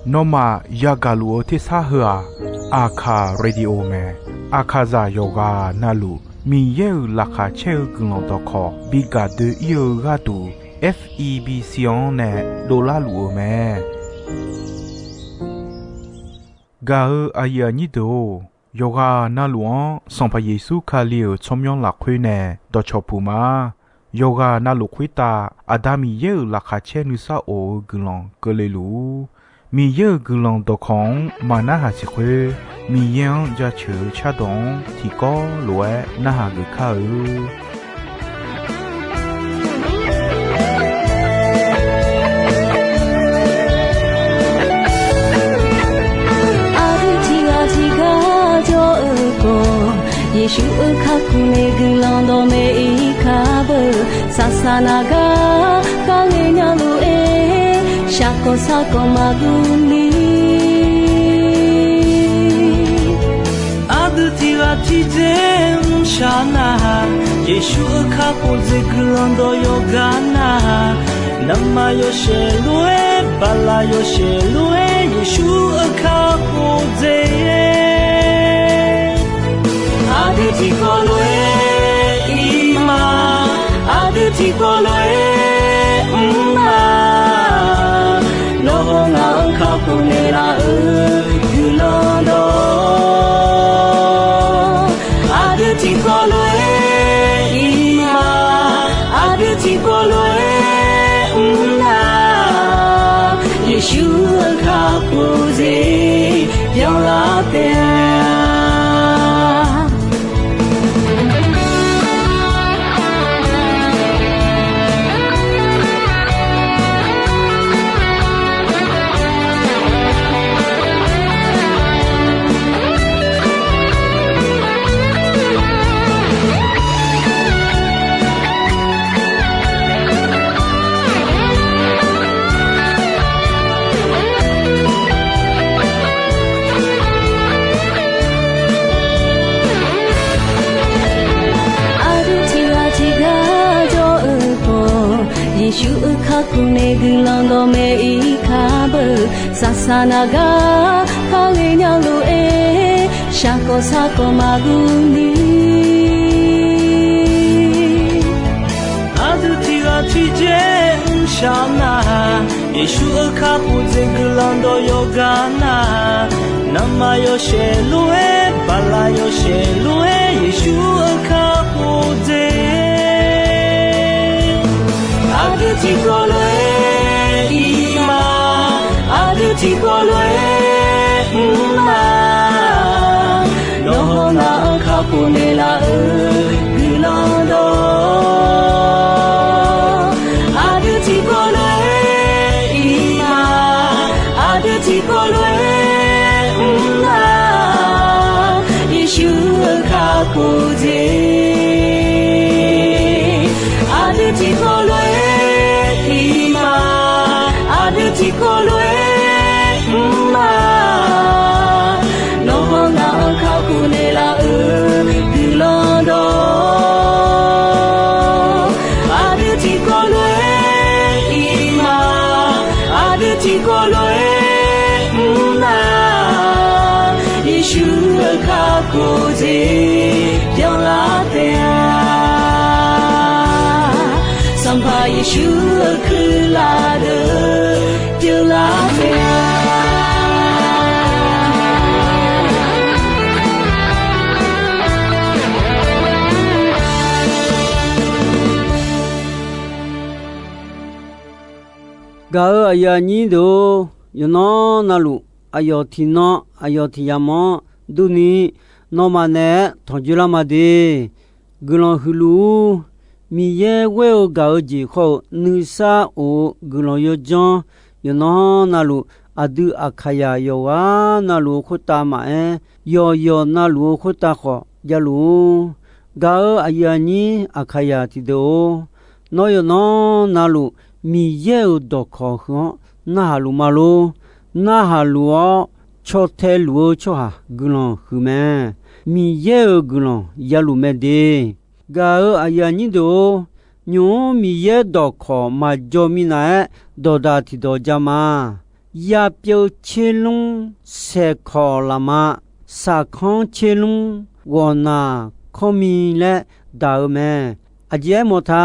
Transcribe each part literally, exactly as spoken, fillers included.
Nawmaf yagaq luf-eu tersar heu-aq, Aqkaq Radio mae. Aqkaqzaq yawqghaq navluf Miqyaer-euq laqkhaq caer-eu guiqlanq dawqkawq bi gaq doe-ir-eu gharduq, F E B C-anr nae dovlar luf-eu mae. Gaq-eu aqyuif aqnyir deuq-or, yawqghaq navluf-anr Sanqpaq Yeqsur Kali-euq tsawrmyanr lafkhoer nae dawqcawq puq ma. Yawqghaq navluf khoertav Aqda Miqyaer-euq laqkhaq caer nuisar of-eu guiqlanq keuvle luf-ur. Miqyaer-euq guiqlanq dawqkawq-anr maqnarhaq siq khoer, Miqyaer-anr jaceuq-eu cardawq-anr tiqkawv lof-aer narhaq geuf kar-eu. Aqdui tiq ghaq tiq gar jawr-eu khawf, Yeqsur-euq kakhof nae guiqlanq dawqmaeq-ir kar beu. Saqsaq naq gar kharle nya lof-aer, shaqkawq sarkawq maqguv ni. Aqdui tiq ghaq tiq dzer mrshaq nar-aq, Yeqsur-euq kakhof dzer guiqlanq dawq yawqgar nar-aq, navmaqyawshaef lof-aer, baqlaq yawshaef lof-aer, Yeqsur-euq kakhof dzer aqdui tiqkawv lof-aer ir ma, aqdui tiqkawv lof-aer mr ma. Nawr hawr ngaq-anr kakhof naeqlaf-eu guiqlanq dawq, aqdui tiqkawv lof-aer ir ma, aqdui tiqkawv lof-aer mr na. Yeqsur-euq kakhof dzer byanlar taef-a. Aqdui tiq ghaq tiq gar jawr-eu khawf, Yeqsur-euq kakhof nae guiqlanq dawqmaeq-ir kar beu. Saqsaq naq gar kharle nya lof-aer, shaqkawq sarkawq maqguv ni. Aqdui tiq ghaq tiq dzer mrshaq nar-aq, Yeqsur-euq kakhof dzer guiqlanq dawq yawqgar nar-aq, navmaqyawf shaeq lof-aer, baqlaq yawshaef lof-aer, Yeqsur-euq kakhof dzer aqdui tiqkawv lof-aer ir ma, aqdui tiqkawv lof-aer mr ma. Nawr hawr ngaq-anr kakhof naeqlaf-eu guiqlanq dawq, aqdui tiqkawv lof-aer ir ma, aqdui tiqkawv lof-aer mr ma. Yeqsur-euq kakhof dzer aqdui tiqkawv lof-aer ir ma, aqdui tiqkawv lof-aer mr ma. Nawr hawr ngaq-anr kakhof naeqlaf-eu guiqlanq dawq, aqdui tiqkawv lof-aer ir ma, aqdui tiqkawv lof-aer mr ma. Yeqsur-euq kakhof dzer byanlar taef-a. Sanqpaq Yeqsur-euq kuirlaf deuq pyeuflar taef-a. Gaq-eu aqyuif aqnyir deuq-or, yawqnan navluf aqyawf tiqnan aqyawf tiq yamq-anr durni, nawmaf naeq-aer tanqjoe lar ma de. Guiqlanq huiqluf-ur. Miqyaer ghoer-eu gaq-eu jeq khawr-eu nuisar of-eu guiqlanq yawjanr, yawqnan navluf aqdui Aqkaqyaq yawqghaq navluf-eu khoertav maqaer, yawqyawq navluf-eu khoertav khawf javluf-ur. Gaq-eu aqyuif aqnyir Aqkaqyaq tiqdeuq-or, nawr yawqnan navluf Miqyaer-euq dawqkawq heu-anr narhaq luf ma lor. Narhaq luf-awr caw tae luf-eu tsawrhaq guiqlanq huiq mae. Miqyaer-euq guiqlanq yaluf mae de. Gaq-eu aqyuif aqnyir deuq-or, Nymq-mr Miqyaer dawqkawq maqjaw minav-aer dawqdaq tiqdawq ja ma. Yapyeuf tserlmr, saeqkawq lafma, saqkanr tserlmr, ghawqnaq kanrmi laer daq-eu mae. Aqjeq aermawf ta,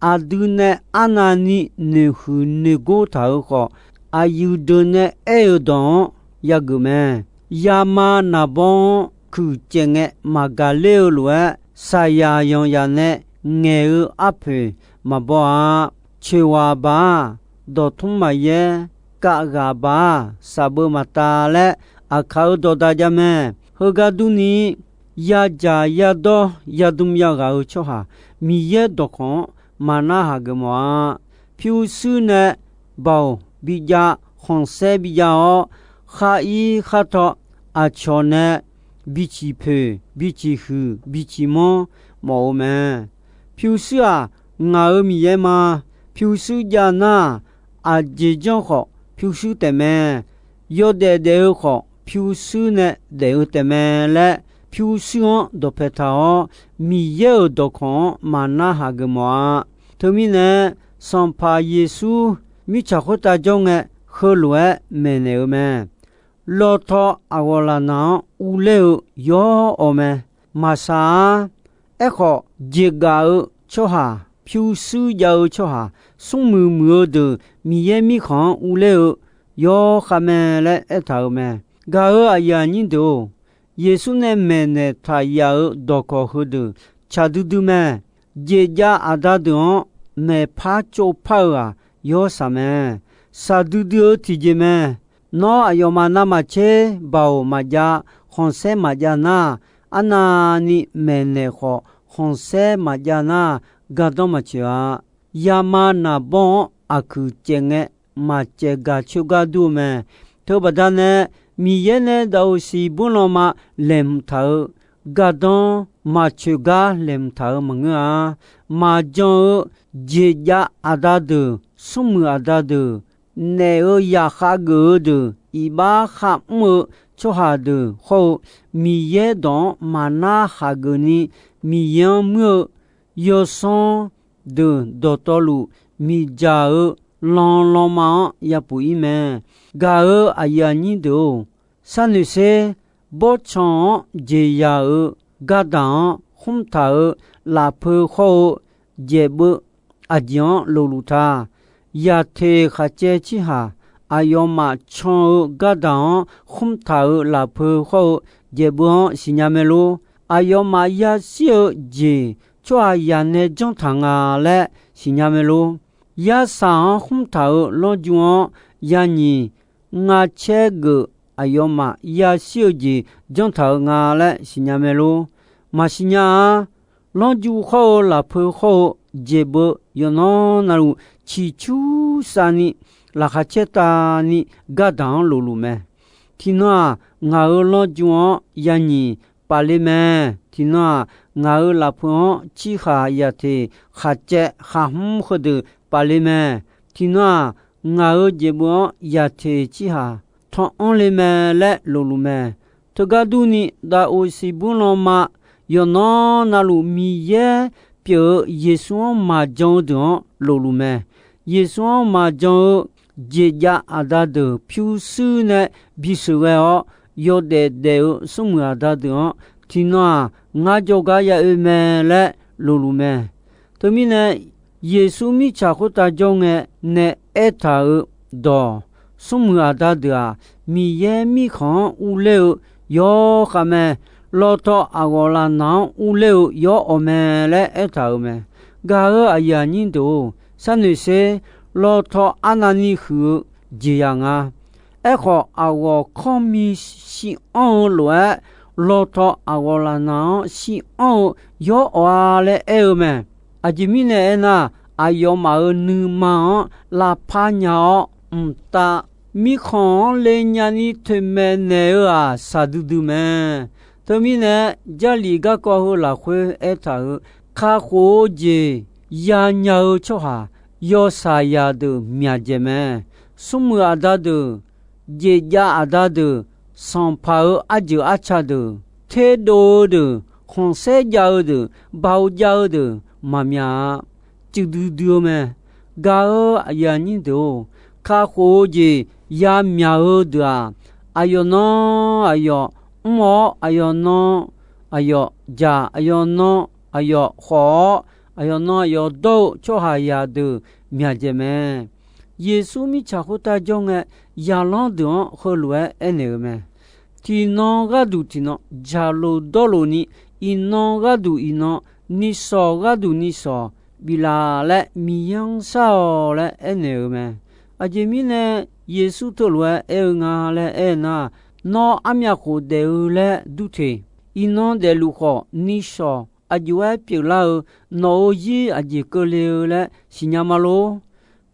aqdui nae arnavni noeqhuiq noeqgor taq-euq khawf, aqyuif deuq nae aer-euq dawq-anr yageuf mae. Yama naqbawr-anr kuiq caev ngae maqgaq ler-eu lof-aer, saqyaq yanqyaq nae ngaeq-eu arpoeq maqbaw-a. Coeqghaq baq-aq, dawqtmr maqyaer, kavghaq baq-aq, saqbeu maqtav laer aqkaq-euq dawqdaq jav mae. Heugar durni, yadzaq yadawr yadm yaghaq-eu tsawrhaq, Miqyaer dawqkawq-anr maqnar haq geuf mawf-a. Pyurshuir nae baoq bijav, khanqsaer bijav-awr, khar ir khar taw, aqcawq nae biciq poeq, biciq huiq, biciq manr mawf-eu mae. Pyurshuir-aq, ngaq-euq Miqyaer ma. Pyurshuir jav nar, aqjeq janr khawf pyurshuir taef mae. Yawdaef daef-eu khawf pyurshuir nae daef-eu taef mae laer, pyurshuir-anr dawqpae taq-awr, Miqyaer-euq dawqkawq-anr maqnar haq geuf mawf-a. Teumirnae, Sanqpaq Yeqsur mirtsaq khoertav jawr ngae, heulof-aer maeqnaeq-eu mae. Lawtaw aqghawq lafnaq-anr urler-eu yawr awq mae. Maqsaq-ar. Aerkhawf, jeqgaf-eu tsawrhaq, pyurshuir jav-eu tsawrhaq, smrmuiq muiq-eu deuq Miqyaer Mirkhanq-anr urler-eu yawr khav mae laer aertaq-euq mae. Gaq-euq aqyuif aqnyir deuq-or, Yeqsur nae maeqnaeq taq yaf-euq dawqkawq heudeuq tsaq duidui mae. Jeqjav aqda deuq-anr maeqpar tsovpar-eu-aq, yawr saq mae. Saqdui dui-eu tiqjeq mae. Nawr aqyawfmaf navmaqtser baoq maqjav, khanqsaer maqjav nar, arnavni maeqnaeq khawf, khanqsaer maqjav nar, gardanr maqtsoeq-a. Yama naqbawr-anr aqkuiq caev ngae, maqcaev gaq coer gar dur-eu mae. Teubaqda nae, Miqyaer nae daqoq siq bur lanma laeqhmq taq-eu gardanr, maqtsoeq gar laeqhmq taq-eu maqngeur-a. Maqjan-eu jeqjav aqda deuq, smrmuiq aqda deuq, naef-eu yaqkhav geuf-eu deuq, iqbax kharmr-eu tsawrhaq deuq hawr-eu, Miqyaer dawq-anr maqnar haq geuf ni, Miqyaer-anr muir-eu yawsanr deuq dawqtawvluf miqdzaq-eu lan lanma-anr yapuf ir mae. Gaq-euq aqyuif aqnyir deuq-or, sharnoeq sher. Bawrtsanq-anr jeqzaq-euq gardaq-anr khmr taq-euq lafpeu hawr-eu jaeqbeu aqjeq-anr lofluf ta. Yaqteq khaqcaev tsirhaq, aqyawfmaf can-eu gardaq-anr khmr taq-euq lafpeu hawr-eu jaeqbeu-anr siqnya mae lor. Aqyawfmaf yashir-eu jeq tsawrhaqzaq nae janr taq nga laer siqnya mae lor. Yarsaq-anr khmr taq-euq lanrju-anr yanyiq ngacaer geuf aqyawfmaf yashir-eu jeq janr taq-eu nga laer siqnya mae lor. Maqsiq nya-a. Lanrju hawr-eu lafpeu hawr-eu jeqbeu yawqnan navluf ciqcur savni laqkhaq caertavni gardaq-anr lofluf mae. Tiqnan-aq, ngaq-euq lanrju-anr yanyiq pafle mae. Tiqnan-aq, ngaq-euq lafpeu-anr cirhaq yaqteq khaqcaev khaqhmr heudeuq pafle mae. Tiqnan-aq, ngaq-euq jeqbeu-anr yaqteq cirhaq tanr anr le mae laer lofluf mae. Teugar durni, daqoq siq bur lanma yawqnan navluf Miqyaer pyeuf-eu Yeqsur-anr maqjan-eu deuq-anr lofluf mae. Yeqsur-anr maqjan-eu jeqjav aqda deuq pyurshuir nae bisheuq ghae-awr, yawdaef daef-eu smrmuiq aqda deuq-anr tiqnan-aq, ngar jawrgar ya oe mae laer lofluf mae. Teumirnae, Yeqsur mirtsaq khoertav jawr ngae nae aertaq-euq dawq, smrmuiq aqda deuq-aq, Miqyaer Mirkhanq-anr urler-eu yawr khav mae. Lawtaw aqghawq lafnaq-anr urler-eu yawr awq mae laer aertaq-euq mae. Gaq-euq aqyuif aqnyir deuq-or, sharnoeq sher. Lawtaw arnavni huiq-eu jeqzaq nga. Aerkhawf, aqghawq kanrmi shir anr-eu lof-aer, lawtaw aqghawq lafnaq-anr shir anr-eu yawr awq-a laer aer-eu mae. Aqjeq mirnae aernar, aqyawfmaf-euq nuima-anr lavpar nya-awr mqtav, mirkhanq-anr le nyani toeqmaeq naeq-eu-aq, shaqdui dui mae. Teumirnae, Jarlif garkawv heu lafkhoer aertaq-euq, kakhof-eu jeq yanya-eu tsawrhaq yawshaqzaq deuq myaqdzaeq mae. Smrmuiq aqda deuq, jeqjav aqda deuq, sanqpaq-euq arjeuq arca deuq, terdov-eu deuq, khanqsaer jav-eu deuq, baoq jav-eu deuq maqmyaq-a. cuiv duidui-eu mae. Gaq-eu aqyuif aqnyir deuq-or, kakhof-eu jeq yamyaq-eu deuq-aq, aqyawf nan aqyawf mr-awr, aqyawf nan aqyawf jaq, aqyawf nan aqyawf khawf-awr, aqyawf nan aqyawf dawr-eu tsawrhaqzaq deuq myaqdzaeq mae. Yeqsur mirtsaq khoertav jawr ngae, zaqlanr deuq-anr heulof-aer aernaeq-euq mae. Tiqnan gharduq tiqnan jaqlof dawrlof ni, iqnan gharduq iqnan, nishawq gharduq nishawq biflaf laer Miqyaer-anr shar-awq laer aernaeq-euq mae. Aqjeq mirnae Yeqsur teulof-aer aer-eu nga laer aernar, nawr armyav khof daef-eu laer dur te. Iqnan daefluf khawf nishawq aqjox-aer pyeuflar-eu nawq-euq zir aqjeq keuvle-eu laer siqnya ma lor.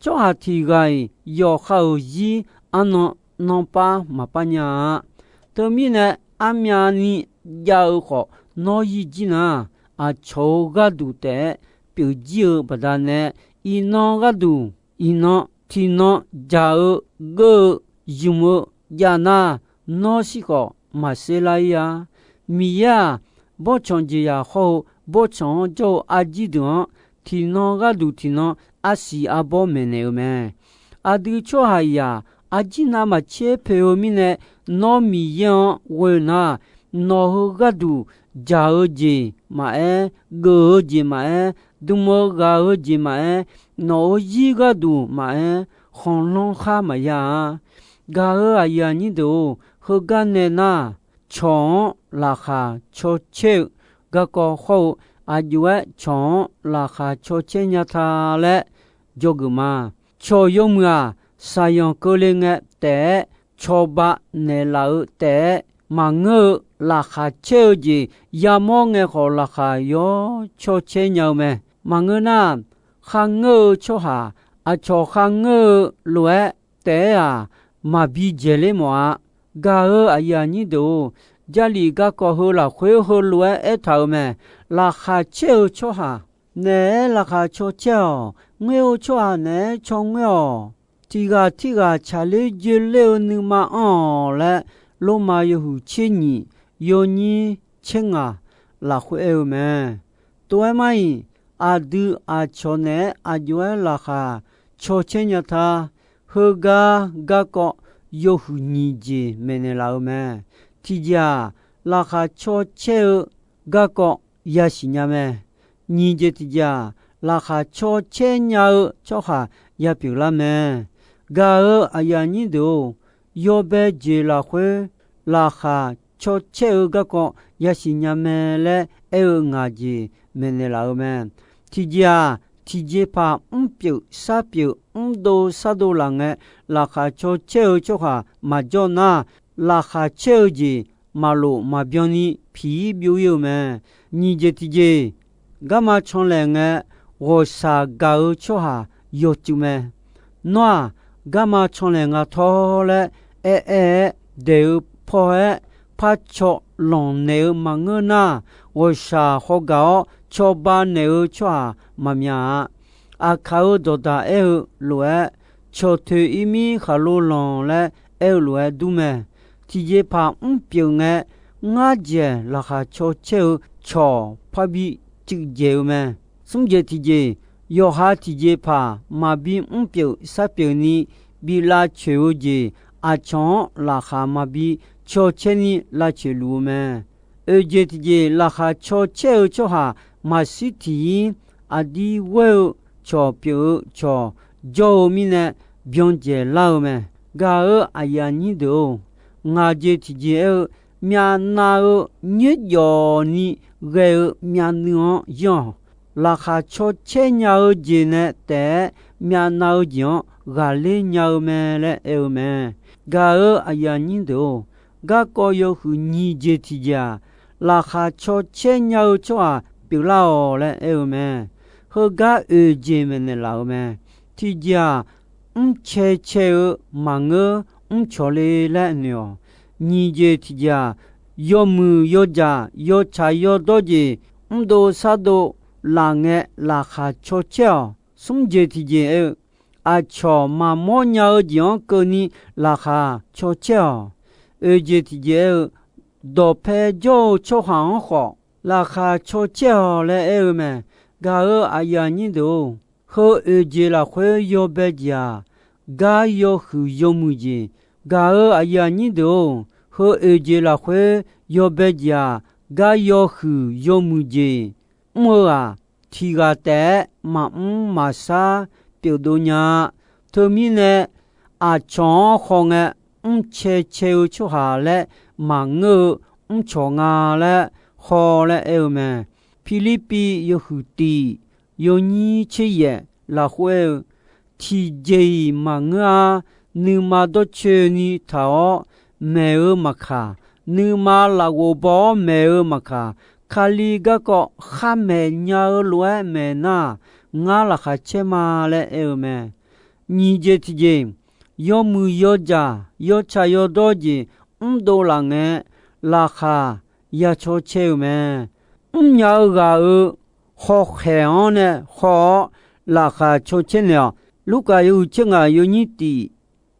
Tsawrhaq tiq ghaq-iq yawqha-euq zir arnan nanpav maqpav nya-a. Teumirnae armyavni jav-eu khawf nawr yir jir nar, aqcawq-euq gharduq taef-aer pyeufjir-eu baqdanae, iqnan gharduq iqnan tiqnan jaq-eu geur-eu zmq-eu jav nar, nawr shir khawf maqser lar ir-a. Miqyaer-aq, bawrtsanq jeqzaq hawr-eu bawrtsanq-anr jawr-eu arjir deuq-anr tiqnan gharduq tiqnan arsiq arbawr maeqnaeq-eu mae. Aqdui tsawrhaqzaq arjir navmaqtser poeq-eu mirnae, nawr Miqyaer-anr ghoe nar, nawq-euq gharduq jaq-eu jeq maqaer, geuf-eu jeq maqaer, dm-eu ghaq-eu jeq maqaer, nawq-euq zir gharduq maqaer, khanqlanr khar maqya-a. Gaq-eu aqyuif aqnyir deuq-or, heugar nae nar, cawq-anr laqkhaq cawcaer-eu garkawv hawr-eu, aqjox-aer cawq-anr laqkhaq cawcaer nya ta laer dzawgeuf ma. Cawq yawmuiq-aq, saqyanq keuvle ngae taef-aer, cawba naeqlaf-eu taef-aer maqngeur-eu laqkhaq caer-eu jeq yamawr ngae khawf, laqkhaq yawr cawcaer nya-eu mae. Maqngeur nar, kharngeur-eu tsawrhaq aqcawq kharngeur-eu lof-aer taef-aer-aq, maqbi dzaeqler mawf-a. Gaq-eu aqyuif aqnyir deuq-or, Jarlif garkawv heu lafkhoer heulof-aer aertaq-euq mae. Laqkhaq caer-eu tsawrhaq naeq-aer laqkhaq cawcaer-awq. Ngoer-eu tsawrhaq naeq-aer caw ngoer-awq. Tiq ghaq tirghaq tsaqler joeler-eu nuima anr-awq laer, Lormav yawhuiq tser nyiq yawnyir tser ngaq lafkhoer aer-eu mae. Tov-aer mar-iq, aqdui aqcawq naeq-aer aqjox-aer laqkhaq cawcaer nya ta. Heugar garkawv yawhuiq nyiq jeq maeqnaeq laf-eu mae. Tiqjeq-aq, laqkhaq cawcaer-eu garkawv yasiq nya mae. Nyiq jeq tiqjeq-aq, laqkhaq cawcaer nya-eu tsawrhaq yapyeuf lar mae. Gaq-eu aqyuif aqnyir deuq-or, yawbae jeq lafkhoer laqkhaq cawcaer-eu garkawv yasiq nya mae laer aer-eu ngaq jeq maeqnaeq laf-eu mae. Tiqjeq-aq, tiqjeqpaq mrpyeuf sarpyeuf mrdov sardov laf ngae, laqkhaq cawcaer-eu tsawrhaq maqjawr nar, laqkhaq caer-eu jeq maqlof maqbyan ni piq-ir byov-ir-eu mae. Nyiq jeq tiqjeq, garma canlaeq ngae ghawqshaq gaq-eu tsawrhaq yawcuiv mae. Nawr-aq, garma canlaeq nga tawr laer aer-aer-aer daeq-eu paw-aer par caw lanq naeq-eu maqngeur nar, ghawqshaq hawgaq-awr cawba naeq-eu tsawrhaq maqmya-a. Aqkaq-eu dawqdaq aer-eu lof-aer, cawq toeq ir mir khaqlo lanq laer aer-eu lof-aer dur mae. Tiqjeqpaq mrpyeuf ngae, ngar dzaeq laqkhaq cawcaer-eu cawq parbi cuiv dzaeq-eu mae. Smr jeq tiqjeq, yawqha tiqjeqpaq maqbi mrpyeuf sarpyeuf ni bi lavcoeq-eu jeq, aqcawq-anr laqkhaq maqbi cawcaer ni lavcoeq luf-eu mae. Oeq jeq tiqjeq, laqkhaq cawcaer-eu tsawrhaq maqshir tiq ir aqdir ghoer-eu cawq pyeuf-eu cawq jawr-eu mirnae byan dzaeq lar-eu mae. Gaq-eu aqyuif aqnyir deuq-or, ngaq jeq tiqjeq aer-eu, myavnav-eu nyoerjawf ni ghae-eu myavnuiv-anr yanr-awq. Laqkhaq cawcaer nya-eu jeq nae taef-aer myavnav-eu jeq-anr ghaqler nya-eu mae laer aer-eu mae. Gaq-eu aqyuif aqnyir deuq-or, garkawv yawhuiq nyiq jeq tiqjeq-aq, laqkhaq cawcaer nya-eu tsawrhaq pyeuflar-awq laer aer-eu mae. Heugar oeq jeq maeqnaeq laf-eu mae. Tiqjeq-aq, mrcae cae-eu maqngeur, mrcawq le laer noeq-awq. Nyiq jeq tiqjeq-aq, yawmuiq yawdzaq yawtsaq yawdawr jeq mrdov sardov laf ngae laqkhaq cawcaer-awq. Smr jeq tiqjeq aer-eu, aqcawq maqmawr nya-eu jeq-anr keuvni laqkhaq cawcaer-awq. Oeq jeq tiqjeq aer-eu, dawqpae jawr-eu tsawrhaq-anr khawf laqkhaq cawcaer-awq laer aer-eu mae. Gaq-eu aqyuif aqnyir deuq-or, Heu oeq jeq lafkhoer yawbae jeq-aq, gar yawhuiq yawmuiq jeq. Gaq-euq aqyuif aqnyir deuq-or, heu oeq jeq lafkhoer yawbae jeq-aq, gar yawhuiq yawmuiq jeq. Mr-eu-aq, tiq ghaq taef-aer maqmr maqshar pyeufdov nya-a. Teumirnae, aqcawq-anr hawngae, mrcae cae-eu tsawrhaq laer maqngeur-eu mrcawq nga laer haw laer aer-eu mae. Pirlirpiv yawhuiq tiq, yawnyir tser yaef lafkhoer aer-eu, tiqjeq-iq maqngeur-ar. Nuima dawrcoeni taq-awr maeq-eu maqkaq, nuima lafghof baw-awr maeq-eu maqkaq, Kali garkawv khar maeq nya-eu lof-aer maeq nar-aq, ngar laqkhaq caer ma laer aer-eu mae. Nyiq jeq tiqjeq, yawmuiq yawjaq yawtsaq yawdawr jeq mrdov laf ngae, laqkhaq ya caw cae-euq mae. Mrnya-eu ghaq-euq hawkhaeq-anr nae haw-awr laqkhaq caw caer naeq-awq. Lurkaf yawhuiq tser ngaq yawnyir tiq,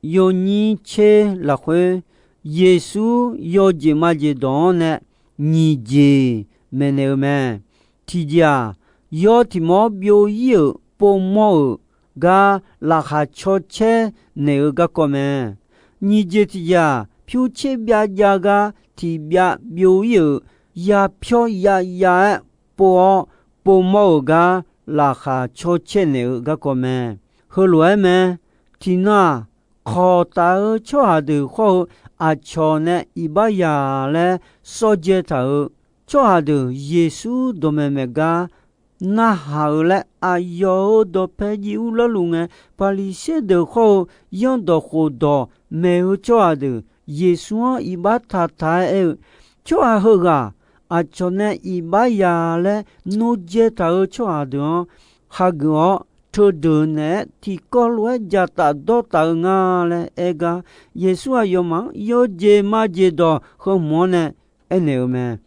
yawnyir tser lafkhoer, Yeqsur yawjeq majeq dawq-anr nae nyiq jeq maeqnaeq-eu mae. Tiqjeq-aq, yawr tiq mawr byov ir-euq povmawr-euq gar laqkhaq caw caer naeq-eu garkawv mae. Nyiq jeq tiqjeq-aq, pyur tser byav jav gar tiq byav byov ir-euq yapyawr yav yav-aer pov-awr, povmawr-euq gar laqkhaq caw caer naeq-eu garkawv mae. Heulof-aer mae. Tiqnan-aq, kawq taf-eu tsawrhaq deuq khawr-eu aqcawq nae iqbax yaq laer sawr dzae taq-euq tsawrhaq deuq Yeqsur dawqmaeq maeq gar narhaq-eu laer aqyawf-euq dawqpae jiv urlar luf ngae, Paqliqsaer deuq khawr-eu yanrdawq khofdawq maeq-eu tsawrhaq deuq Yeqsur-anr iqbax taqtaq-aer aer-eu, tsawrhaq heughaq aqcawq nae iqbax yaq laer nor dzae taq-eu tsawrhaq deuq-anr hageuf-awr, teudeuq naeq-aer tiqkawv lof-aer dzaqtaf dawrtaf-eu nga laer aer gar, Yeqsur aqyawfmaf-anr yawjeq majeq dawq heu hmq-anr nae aernaeq-eu mae.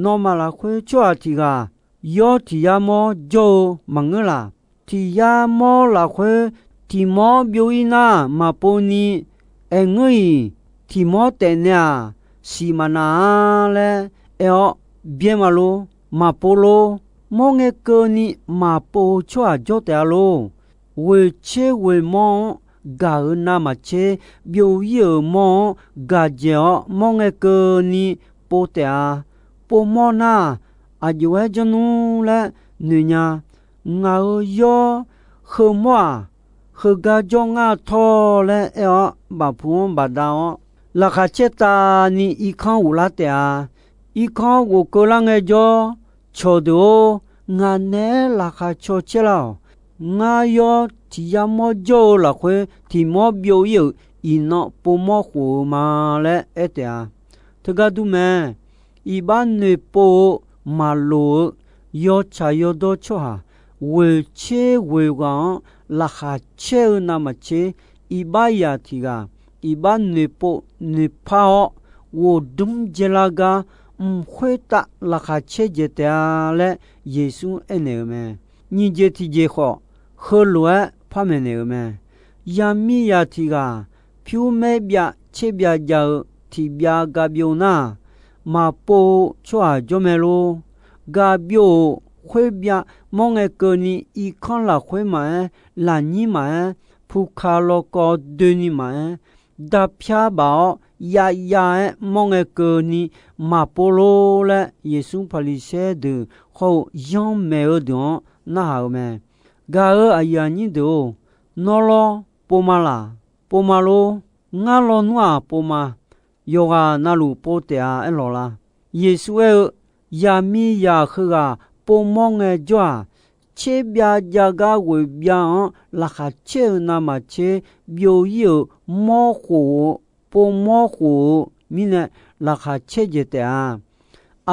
Nawmaf lafkhoer tsawrhaq tiq ghaq yawr tiq yar mawr jawr-eu maqngeur laq? Tiq yar mawr lafkhoer tiq mawr byov ir nar maqpov ni, aerngeur-iq, tiq mawr taef nae-aq, siq maqnav-a laer aer-awr byaer ma lor? Maqpov lor? Mawr ngae keuvni maqpov-eu tsawrhaq jawr taef-a lor? Ghoeq tser ghoeq mawr-anr gaq-euq navmaqtser, byov ir-euq mawr-anr gaq dzaeq-awr mawr ngae keuvni pov taef-a. Povmawr nar, aqjox-aer janr nmr laer noeq nya. Ngaq-euq yawr heumawr-aq, heugar jawr ngar tawr laer aer-awr bafpuq-anr bafdav-awr, laqkhaq caer tavni irkanr ghoflar taef-a. Irkanr ghofkeuv lar ngaejawr, cawqdeuq-or, ngaq naeq-aer laqkhaq caw caer lar-awq. Ngar yawr tiq yar mawr jawr-eu lafkhoer tiq mawr byov ir-euq iqnan povmawr khof-eu ma laer aer taef-a. Teugar dur mae. Iqbax noeqpov-eu maqloq-eu yawtsaq yawdawr tsawrhaq ghoeq tser ghoeq ghaq-anr laqkhaq caer-eu navmaqtser, iqbax yaq tiq ghaq, iqbax noeqpov noeqpar-awr, ghof dmr dzaelar gar mq khoertav laqkhaq caer dzaeq taef-a laer Yeqsur aernaeq-eu mae. Nyiq jeq tiqjeq khawf, heulof-aer par maeqnaeq-eu mae. Yaqmiqzaq tiq ghaq pyur maer byav tser byav jav-eu tiq byav ga byov nar, maqpov-eu tsawrhaq jawr mae lor? Ga byov-euq khoer byav mawr ngae keuvni irkanr lafkhoer maqaer, lafnyir maqaer, puka lawkawv doeni maqaer, darpyar baf-awr yav yav-aer mawr ngae keuvni maqpov lor laer, Yeqsur Paqliqsaer deuq hawr-eu yanrmaeq-eu deuq-anr narhaq-eu mae. Gaq-euq aqyuif aqnyir deuq-or, nawr lawr pov ma laq? Pov ma lor? Ngar lawnmr-aq pov ma. Yawqghaq navluf pov taef-a aerlawq lar? Yeqsur aer-eu, yaqmiqzaq heughaq povmawr ngaejawr-aq, tser byav jav gar ghoeq byav-anr laqkhaq caer-eu navmaqtser byov ir-euq mawr khof-eu, povmawr khof-eu mirnae laqkhaq caer dzaeq taef-a.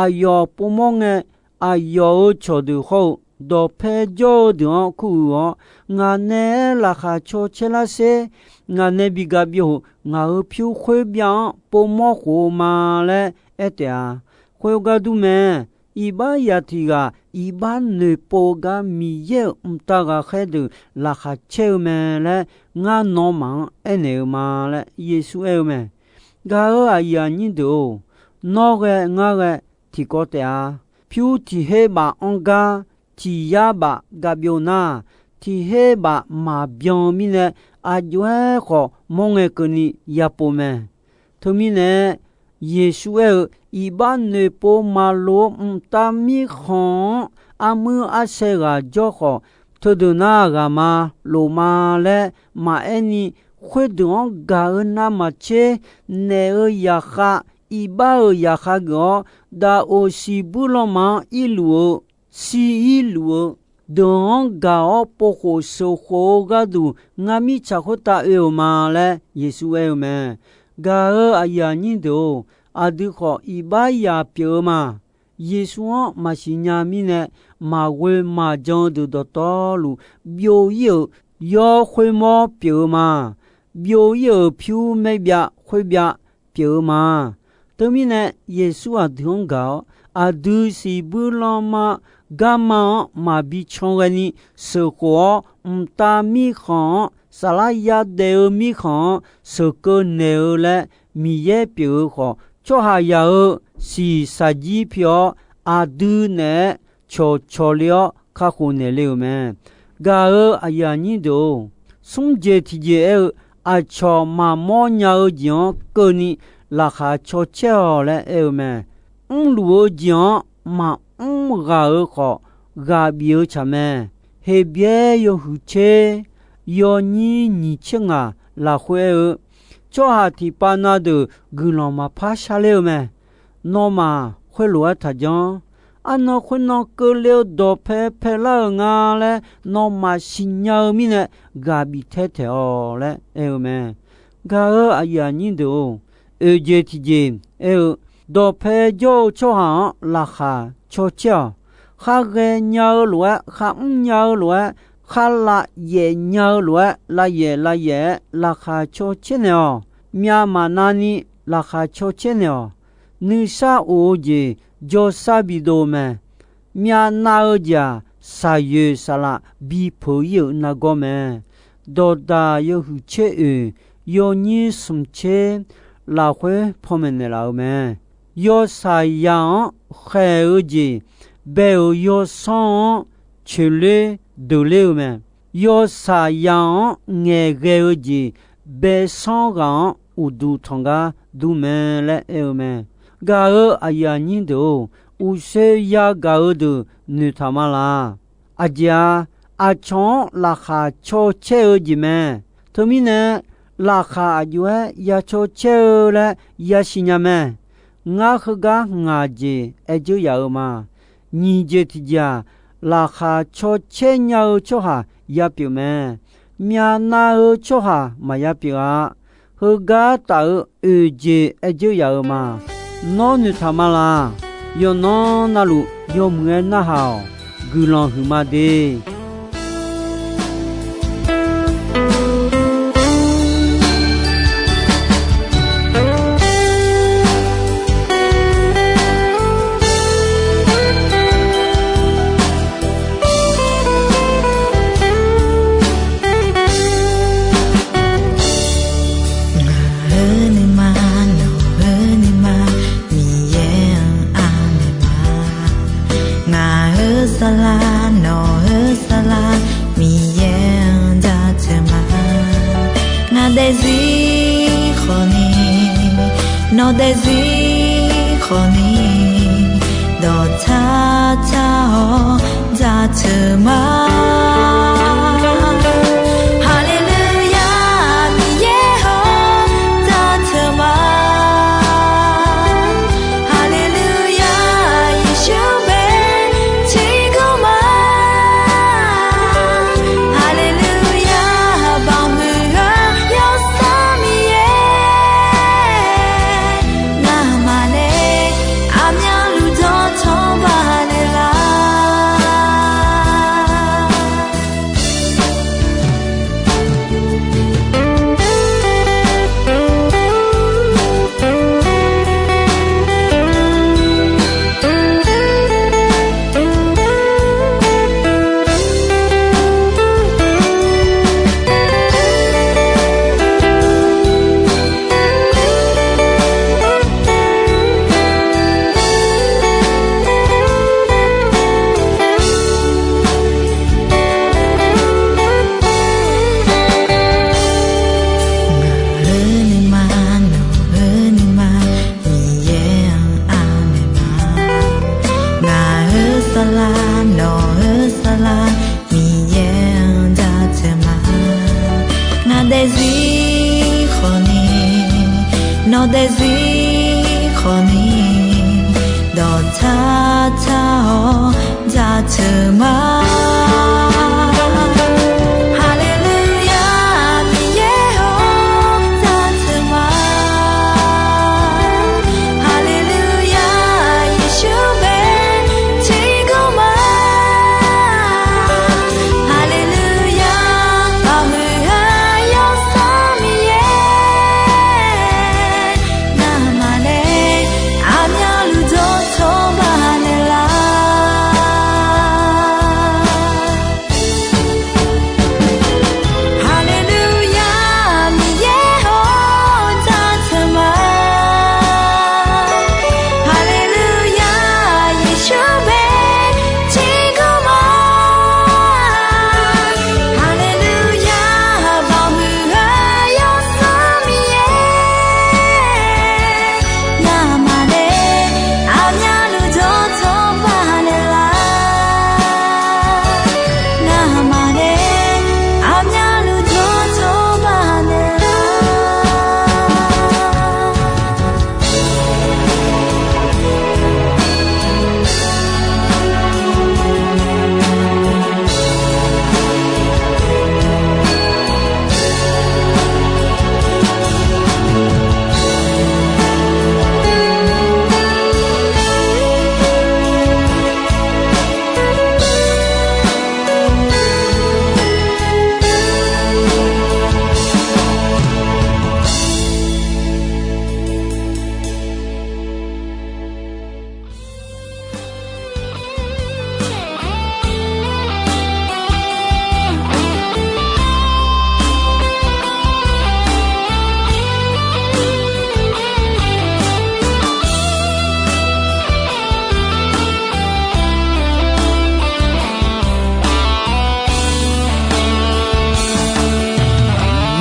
Aqyawf povmawr ngae, aqyawf-euq cawqdeuq hawr-eu dawqpae jawr-eu deuq-anr kuruiq-awr, ngaq nae-aer laqkhaq caw caer lar sher. Ngaq nae bi ga byov-euq ngaq-euq pyur khoer byav-anr povmawr khof-eu ma laer aer taef-a. Khoergar dur mae. Iqbax yaq tiq ghaq iqbax noeqpov-eu gar Miqyaer-euq mqtav ghaqkhaer deuq laqkhaq caer-eu mae laer, ngar nawmaf-anr aernaeq-eu ma laer Yeqsur aer-eu mae. Gaq-euq aqyuif aqnyir deuq-or, nawr ghae ngar ghae tiqkawv taef-a. Pyur tiq her baf anr gar tiq yar baf ga byov nar, tiq her baf maqbyan-eu mirnae, aqjox-aer khawf mawr ngae keuvni yapov mae. Teumirnae, Yeqsur aer-eu, Iqbax noeqpov maqloq-eu mqtav mirkhanq-anr armuir arsae ghaq jawr khawf, teudeuq nar ghaq ma, lof ma laer maqaer ni, khoerdeuq-anr gaq-eu navmaqtser naeq-eu zaqkhav, iqbax-euq zaqkhav geuf-awr, daqoq siqbuir lanma-anr irluf-eu, shir irluf-eu, deuq-anr gaq-awr povkhof sheuqkhof-eu gharduq, ngar mirtsaq khoertav oe-euq ma laer Yeqsur aer-eu mae. Gaq-eu aqyuif aqnyir deuq-or, aqdui khawf iqbax yaq pyeuf-eu ma. Yeqsur-anr maqsiq nya mirnae, maqghoe maqjan-eu deuq dawqtawvluf byov ir-euq yawr khoermawr pyeuf-eu ma. Byov ir-euq pyur maer byav khoer byav pyeuf-eu ma. Teumirnae, Yeqsur aqdui-anr gaq-awr, aqdui siqbuir lanma garma-anr maqbi can ghaeni sheuqkhof-awr, mqtav mirkhanq-anr, saflar yadaef-eu mirkhanq-anr sheuqkeuv naeq-eu laer Miqyaer pyeuf-eu khawf, tsawrhaqzaq-euq siq shaqjir pi-awr, aqdui naeq-aer cawqcawq le-awr kakhof naeq le-euq mae. Gaq-eu aqyuif aqnyir deuq-or, smr jeq tiqjeq aer-eu, aqcawq maqmawr nya-eu jeq-anr keuvni laqkhaq caw caer-awq laer aer-eu mae. Mrluf-eu jeq-anr maqmr ghaq-eu khawf, ghaq bif-eu tsaq mae. Heqbyaer yawhuiq tser, yawnyir nyiq tser ngaq lafkhoer aer-eu, tsawrhaq tiqpav na deuq guiqlanq maqpar sharler-eu mae. Nawmaf khoerlof-aer taqjanr. Arnan khoernan keuvle-eu dawqpae paelar-euq nga laer nawmaf siqnya-eu mirnae, ghaq bif taer taeq-awq laer aer-eu mae. Gaq-eu aqyuif aqnyir deuq-or, oeq jeq tiqjeq aer-eu, dawqpae jawr-eu tsawrhaq-anr laqkhaq caw caer-awq. Kharghae nya-eu lof-aer, kharmr nya-eu lof-aer, kharlavyaef nya-eu lof-aer, lavyaef lavyaef-aer laqkhaq caw caer naeq-awq. Myavmaqnav ni laqkhaq caw caer naeq-awq. Nuisar of-eu jeq jawrsar bidov mae. Myavnav-eu jeq-aq, saqyoeq saqlaq bipeuq ir-euq nargawr mae. Dawqdaq yawhuiq tser oeq, yawnyir smq tser lafkhoer panmaeq naeqlaf-eu mae. Yawshaqzaq-anr khaeq-eu jeq, bae-euq yawsanr-anr coeqler deuqler-eu mae. Yawshaqzaq-anr ngaeqghae-eu jeq, baesanr ghaq-anr uqduq tanqgar dur mae laer aer-eu mae. Gaq-eu aqyuif aqnyir deuq-or, uqshoe yagaq-eu deuq noeqtaq ma laq. Aqjeq-aq, aqcawq-anr laqkhaq caw caer-eu jeq mae. Teumirnae, laqkhaq aqjox-aer ya caw caer-eu laer yasiq nya mae. Ngar heugar ngaq jeq aer dzeur yaf-eu ma. Nyiq jeq tiqjeq-aq, laqkhaq caw caer nya-eu tsawrhaq ya pyeuf mae. Myavnav-eu tsawrhaq maqya pyeuf-a. Heugar taf-eu oeq jeq aer dzeur yaf-eu ma. Nawr noeqtaq ma laq. Yawqnan navluf yawmuiq-aer narhaq-awq. Guiqlanq huiqma de. Ngaq-euq nuima, nawq-euq nuima, Miqyaer-anr anaeq ma. Ngaq-euq saflar, nawq-euq saflar, Miqyaer-anr jaceuq ma. Ngaq daefzir khawfni, nawq daefzir khawfni, dawqtsar tsar-awr jaceuq ma. Haleluya, Miqyaer-or, jaceuq ma. Haleluya, Yeqsur bae tiqkawv ma. Haleluya, baqmuiq-eu Yawsanr Miqyaer, ngamaf nae aqmyanluf dawqtawvluf baqnaeq laf. Daefzir khawfni, nawq daefzir khawfni, dawqtaq taq-awr jaceuq ma. Haleluya, Miqyaer-or, jaceuq ma. Haleluya, Yeqsur bae tiqgawr ma. Haleluya, baqhuiq-eu Yawsanr Miqyaer, ngamaf nae aqmyanluf dawqtawvluf baqnaeq lar. Haleluya, Miqyaer-or, jaceuq ma. Haleluya, Yeqsur bae tiqgawr ma. Haleluya, baqhuiq-eu Yawsanr Miqyaer, ngamaf nae aqmyanluf dawqtawvluf baqnaeq lar. Ngamaf nae aqmyanluf dawqtawvluf baqnaeq lar.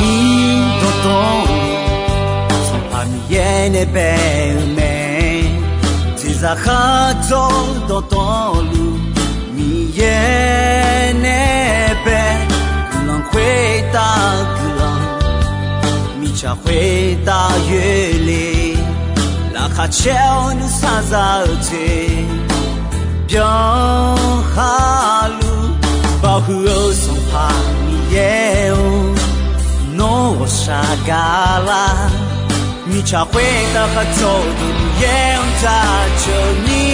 Miqdawq dawq-eu Sanqpaq Miqyaer nae bae-euq mae. Jeqzaq khar dzawr-eu dawqtawvluf Miqyaer nae bae. Guiqlanq khoertav guiqlanq, mirtsaq khoertav yoerle. Laqkhaq caer-awr nuisar za-eu jeq byan kharluf, baqhuiq-eu Sanqpaq Miqyaer-or, nawr ghawqshaq gaqlar. Mirtsaq khoertav khar dzawrduq Miqyaer-anr jaceuq ni.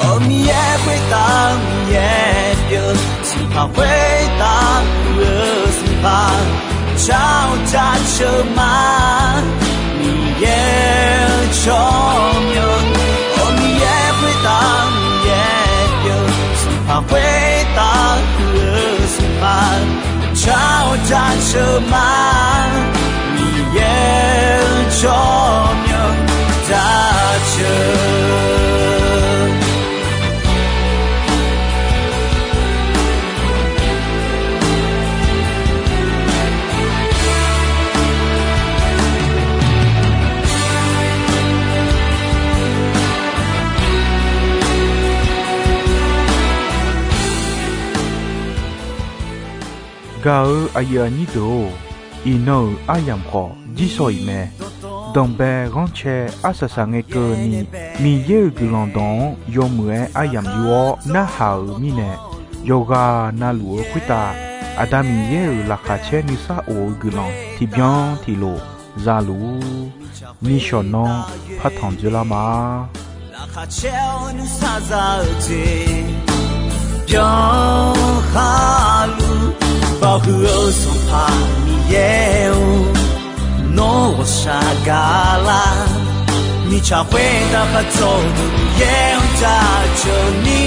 Awq, Miqyaer khoertav Miqyaer pyeuf, Sanqpaq khoertav huiq-eu Sanqpaq, jar-awr jaceuq ma. Miqyaer-eu tsawrmyanr, awq, Miqyaer khoertav Miqyaer pyeuf, Sanqpaq khoertav huiq-eu Sanqpaq, jar-awr jaceuq ma. Miqyaer-eu tsawrmyanr jaceuq. Gaq-eu aqyuif aqnyir deuq-or, iqnan-euq aryamq khawf jirshaw-iq mae. Danqbae ghanrcae arsaq saqngae keuvni, Miqyaer-euq guiqlanq dawq-anr yawmuiq-aer aryamq yur-awr narhaq-euq mirnae, yawqghaq navluf-eu khoertav Aqda Miqyaer-euq laqkhaq caer nuisar of-eu guiqlanq tiqbyan tiqlof za luf-ur. Nishawq nanr partanq dzoerlar ma. Laqkhaq caer-awr nuisar za-eu jeq byan kharluf, baqhuiq-eu Sanqpaq Miqyaer-or, nawr ghawqshaq gaqlar. Mirtsaq khoertav khar dzawrduq Miqyaer-anr jaceuq ni.